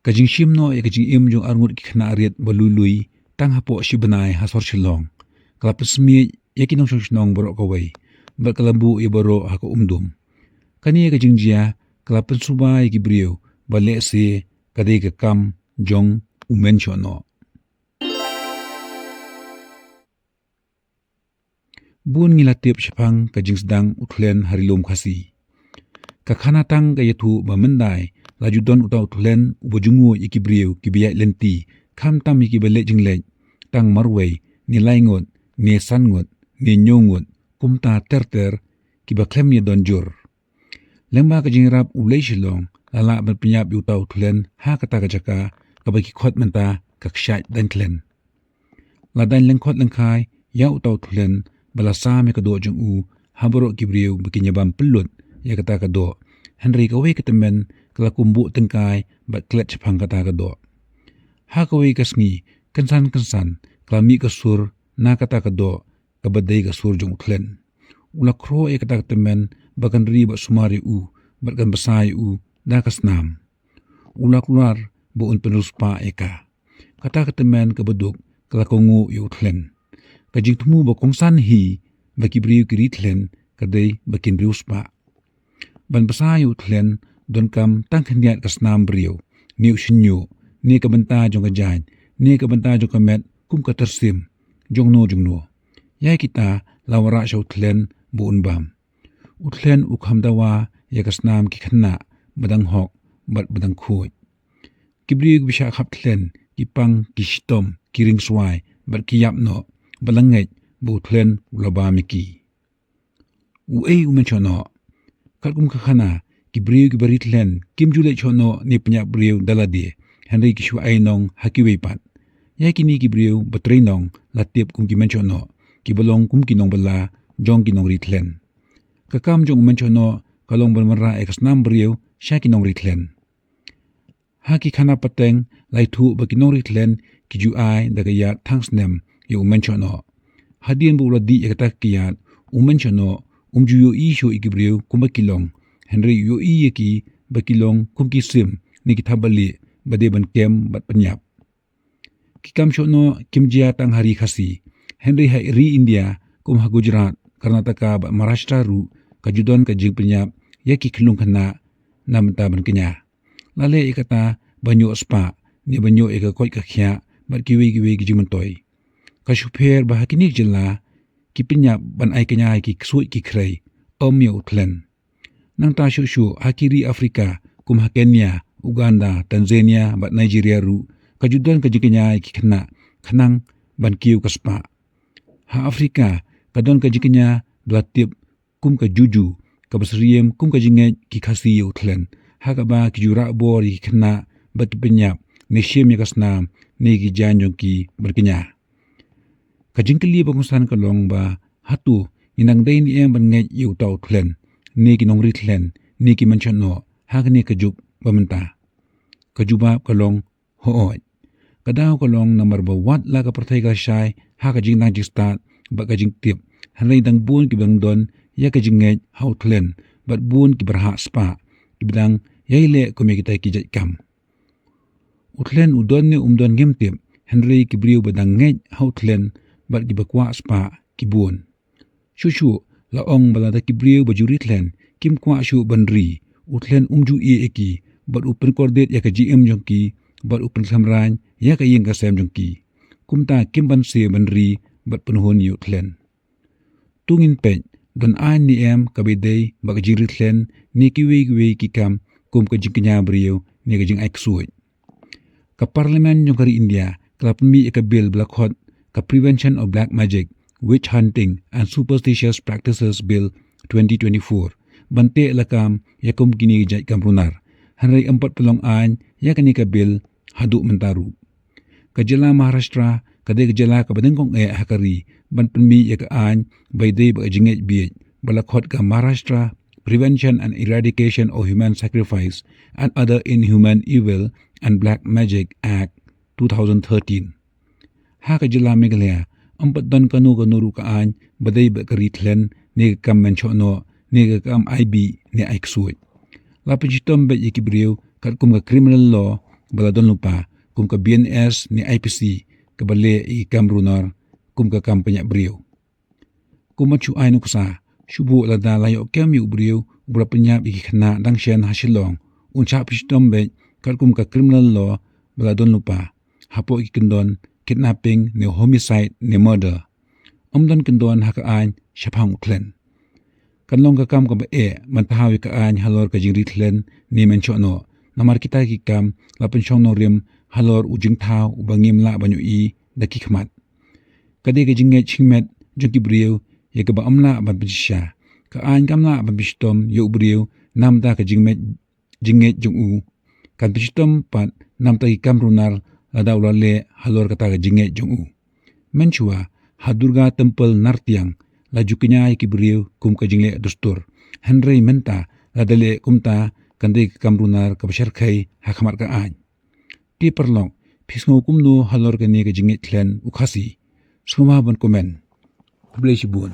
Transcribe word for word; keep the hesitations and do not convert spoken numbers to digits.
Ka jingshim noh ïa ka jingim jong arngut ki khynnah rit ba lui lui tang hapoh shi bnai ha sor Shillong ka la pynsmit ïa ki nongshong shnong baroh kawei bad ka la buh ïa baroh ha ka umdum. Kane ka jingjia ka la pynsuba ïa ki briew ba lehse ka dei ka kam jong u mynshohnoh. Bun ngi la tip shaphang ka jingsdang u Thlen ha ri lum Khasi. Ka khana tang ka ïathuh ba myndai la ju don uta u Thlen uba ju nguid ïa ki briew kiba ïaid lynti, khamtam ïa kiba leit jingleit, tang marwei, ne lai ngut, ne san ngut, ne hynñiew ngut, kumta ter ter, kiba khlem ïa don jur. Lyngba ka jingïarap u Lei Shillong la lah ban pynïap ïa uta u Thlen ha kata ka jaka kaba ki khot mynta ka Kshaid Dain Thlen. La dain lyngkhot lyngkhai ïa uta u Thlen ba la sam ïa ka doh jong u ha baroh ki briew ba kin ïa bam pynlut ïa kata ka doh. Hynrei kawei ka tymmen ka la kum buh tyngkai bad klet shaphang kata ka doh. Ha kawei ka sngi, kynsan kynsan ka la mih ka sur na kata ka doh kaba dei ka sur jong u Thlen. U la khroh ïa kata ka tymmen ba kan ri bad sumar ïa u bad kan bsa ïa u da ka snam. U la kular ba un pynriewspah ïa ka. Kata ka tymmen kaba duk ka la kohnguh ïa u Thlen. Ka jingthmu ba kongsan hi ba ki briew ki ri Thlen ka dei ba kin riewspah. Ban bsa ïa u Thlen donkam tang khyndiat ka snam briew, ne u shñiuh, ne ka bynta jong ka jaiñ, ne ka bynta jong ka met kum ka tyrsim jongno jongno. Ïa kita la wanrah sha u Thlen ba un bam. U Thlen u kham dawa ïa ka snam ki khynnah ba dang hok bad ba dang khuid. Ki briew kiba shah khap Thlen ki pang, ki shitom, ki ringswai bad ki ïap noh ba la ngeit ba u Thlen u la bam ïa ki. Uei u mynshohnoh? Katkum ka khana, ki briew kiba ri Thlen kim ju leit shohnoh ne pynïap briew da lade, hynrei ki shu ai nong ha kiwei pat. Ïa kine ki briew ba trei nong la tip kum ki mynshohnoh, kiba long kum ki nongbylla jong ki nongri Thlen. Ka kam jong u mynshohnoh ka long ban wanrah ïa ka snam briew sha ki nongri Thlen. Ha ki khana pateng la ïathuh ba ki nongri Thlen ki ju ai da ka ïaid thang snem ïa u mynshohnoh. Hadien ba u la dih ïa kata ka ïaid, u mynshohnoh um ju ïohi shuh ïa ki briew kumba ki long, hynrei u ïohi ïa ki ba ki long kum ki sim ne ki thapbalieh ba dei ban kem bad pynïap. Ki kam shohnoh kim jia tang ha ri Khasi, hynrei ha ri India kum ha Gujarat, Karnataka bad Maharashtra ruh ka ju don ka jingpynïap ïa ki khyllung khynnah na bynta ban kñia. La leh ïa kata ban ïoh spah ne ban ïoh ïa ka koit ka khiah bad kiwei kiwei ki jingmyntoi. Ka shu pher ba ha kine ki jylla ki pynïap ban ai kñia ïa ki ksuid ki khrei, ym ïa u Thlen. Nangta shuh shuh ha ki ri Afrika kum ha Kenya, Uganda, Tanzania bad Nigeria ruh ka ju don ka jingkñia ïa ki khynnah khnang ban kiew ka spah. Ha Afrika ka don ka jingkñia ba la tip kum ka juju, kaba syriem kum ka jingngeit ki Khasi ïa u Thlen, ha kaba ki ju rah bor ïa ki khynnah ba ki pynïap ne shim ïa ka snam ne ki jaiñ jong ki ban kñia. Ka jingkylli ba kongsan ka long ba hato ngin dang dei ne em ban ngeit ïa uta u Thlen ne ki nongri Thlen ne ki mynshohnoh ha kane ka juk ba mynta? Ka jubab ka long hooid. Ka daw ka long namar ba wat la ka pyrthei ka shai ha ka jingnang jingstad bad ka jingtip, hynrei dang bun kiba dang don ïa ka jingngeit ha u Thlen bad bun kiba rhah spah kiba dang ïai leh kum ïa kita ki jait kam. U Thlen u don ne um don ngim tip, hynrei ki briew ba dang ngeit ha u Thlen bad kiba kwah spah ki bun. Shuh shuh la ong ba lada ki briew ba ju ri Thlen kim kwah shuh ban ri, u Thlen um ju ïeh ïa ki bad u pynkordit ïa ka jingim jong ki bad u pynkhlem raiñ ïa ka ïing ka sem jong ki. Kumta kim banse ban ri bad pynhun ïa u Thlen. To ngin peit, don aiñ ne em kaba ïadei bad ka jingri Thlen ne kiwei kiwei ki kam kum ka jingkñia briew ne ka jingai ksuid? Ka Parliament jong ka ri India ka la pynmih ïa ka bill ba la khot ka Prevention of Black Magic, Witch Hunting and Superstitious Practices Bill twenty twenty-four ban teh lakam ïa kum kine ki jait kam runar. Hynrei ym pat pynlong aiñ ïa kane ka bill haduh mynta ruh. Ka jylla Maharashtra ka dei ka jylla kaba nyngkong eh ha ka ri ban pynmih ïa ka aiñ ba ïadei bad ka jingngeit bieit ba la khot ka Maharashtra Prevention and Eradication of Human Sacrifice and Other Inhuman Evil and Black Magic Act two thousand thirteen. Ha ka jylla Meghalaya ym pat don kano kano ruh ka aiñ ba dei bad ka ri Thlen ne ka kam mynshohnoh ne ka kam ai bih ne ai ksuid. La pynshitom beit ïa ki briew katkum ka criminal law ba la don lypa kum ka B N S ne I P C kaba leh ïa ki kam runar kum ka kam pynïap briew. Kum ban shu ai nuksa, shu buh lada la ïoh kem ïa u briew uba la pynïap ïa ki khynnah dang shen ha Shillong, un shah pynshitom beit katkum ka criminal law ba la don lypa hapoh ki kyndon kidnapping ne homicide ne murder. Ym don kyndon ha ka aiñ shaphang u thlen. Kan long ka kam kaba eh ban thaw ïa ka aiñ halor ka jingri thlen ne mynshohnoh, namar kita ki kam la pynshong nongrim halor u jingthaw uba ngim lah ban ïohi da ki khmat. Ka dei ka jingngeit shingmet jong ki briew ïa kaba ym lah ban pynshisha. Ka aiñ kam lah ban pynshitom ïa u briew namar ka jingngeit jong u. Kan pynshitom pat namar ki kam runar lada u la leh halor kata ka jingngeit jong u. Mynshuwa ha Durga Temple Nartiang la ju kñia ïa ki briew kum ka jingleh dustur. Hynrei mynta lada leh kumta kan dei ka kam runar kaba shyrkhei ha khmat ka aiñ. Te paralok, phi sngew kumno halor kane ka jingngeit thlen u Khasi? Sngewbha ban comment. Khublei shibun.